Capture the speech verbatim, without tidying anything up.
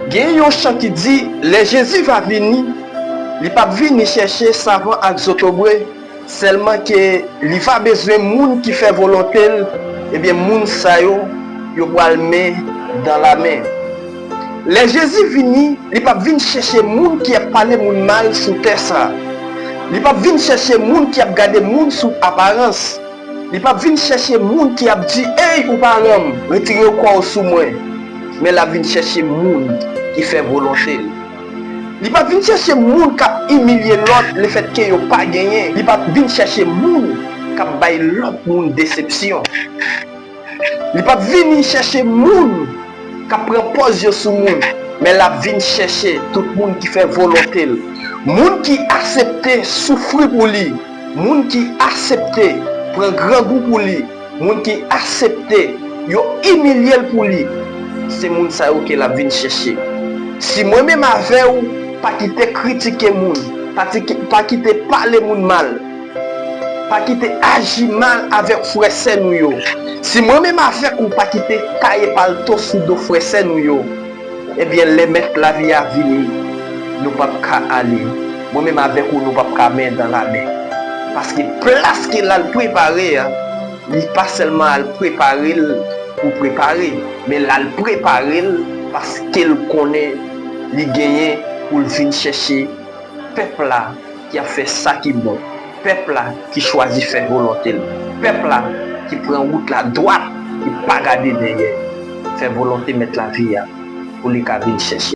Gen yon chan ki di, lè Jezi va vini, li p ap vini chèche savan ak zotobre, sèlman ke li va bezwen moun ki fè volonte l, ebyen, moun sa yo, yo pral men dan la men. Lè Jezi vini, li p ap vin chèche moun ki ap pale moun mal sou tè sa. Li p ap vin chèche moun ki ap gade moun sou aparans. Li p ap vin chèche moun ki ap di, ey, ou pa renmen, retire kò w sou mwen. Men l ap vin chèche moun ki fè volonte l. Li p ap vin chèche moun k ap imilye lòt lefètke yo pa genyen. Li p ap vin chèche moun k ap bay lòt moun desepsyon. Li p ap vini chèche moun k ap pran pòz yo sou moun, men l ap vin chèche tout moun ki fè volonte l. Moun ki aksepte soufri pou li, moun ki aksepte pran grangou pou li, moun ki aksepte yo imilye l pou li, se moun sa yo ke l ap vin chèche. Si mwen menm avè w, pa kite kritike moun, pa ti- pa kite pale moun mal, pa kite aji mal avèk frè sè nou yo. Si mwen menm avèk ou pa kite taye palto sou do frè sè nou yo, ebyen, lè Mèt lavi a vini, nou p ap ka ale. Mwen menm avèk ou, nou p ap ka men dan la men. Paske plas ke l al prepare a, li pa sèlman al prepare l pou prepare, men l al prepare l paske l konnen li genyen pou l vin chèche pèp la ki ap fè sa ki bon, pèp la ki chwazi fè volonte l, pèp la ki pran wout la dwat, ki pa gade dèyè, fè volonte Mèt lavi a pou li ka vin chèche.